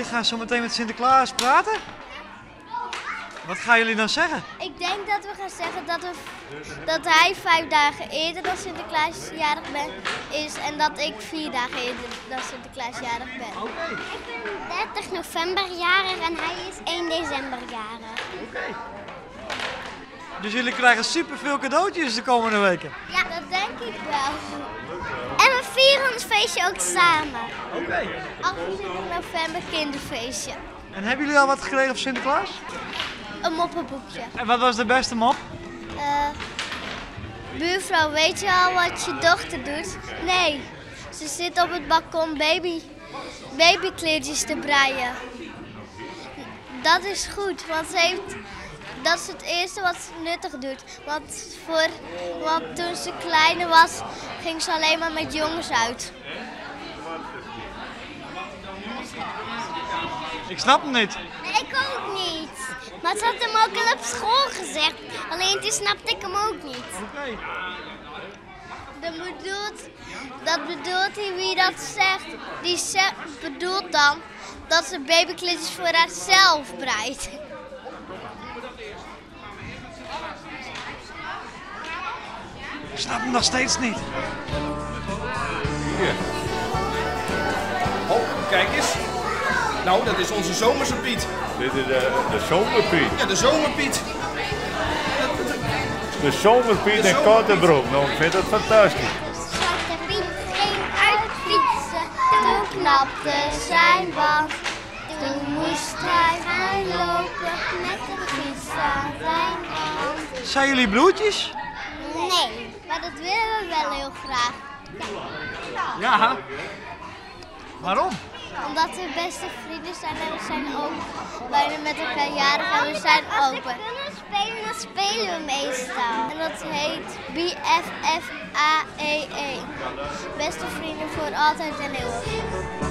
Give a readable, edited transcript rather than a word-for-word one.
gaan zo meteen met Sinterklaas praten? Wat gaan jullie dan zeggen? Ik denk dat we gaan zeggen dat, we, dat hij 5 dagen eerder dan Sinterklaas jarig ben, is en dat ik 4 dagen eerder dan Sinterklaas jarig ben. Oké. Ik ben 30 november jarig en hij is 1 december jarig. Oké. Dus jullie krijgen superveel cadeautjes de komende weken? Ja, dat denk ik wel. En we vieren ons feestje ook samen. Oké. 28 november kinderfeestje. En hebben jullie al wat gekregen op Sinterklaas? Een moppenboekje. En wat was de beste mop? Buurvrouw, weet je al wat je dochter doet? Nee, ze zit op het balkon babykleertjes te breien. Dat is goed, want dat is het eerste wat ze nuttig doet. Want toen ze kleiner was, ging ze alleen maar met jongens uit. Ik snap hem niet. Nee, ik ook niet. Maar ze had hem ook al op school gezegd. Alleen toen snapte ik hem ook niet. Oké. Dat bedoelt hij wie dat zegt. Die bedoelt dan dat ze babykleedjes voor haarzelf breidt. Ik snap hem nog steeds niet. Hier. Oh, kijk eens. Nou, dat is onze zomerse Piet. Dit is de zomerpiet. Ja, de zomerpiet. De zomerpiet in korte broek. Nou, ik vind dat fantastisch. Zwarte Piet ging uit fietsen. Toen knapte zijn band. Toen moest hij gaan lopen met de fiets aan zijn hand. Zijn jullie broertjes? Nee, maar dat willen we wel heel graag. Ja. Waarom? Omdat we beste vrienden zijn en we zijn ook bijna met elkaar jarig en we zijn open. Als we kunnen spelen, dan spelen we meestal. En dat heet BFFAEE. Beste vrienden voor altijd en eeuwig.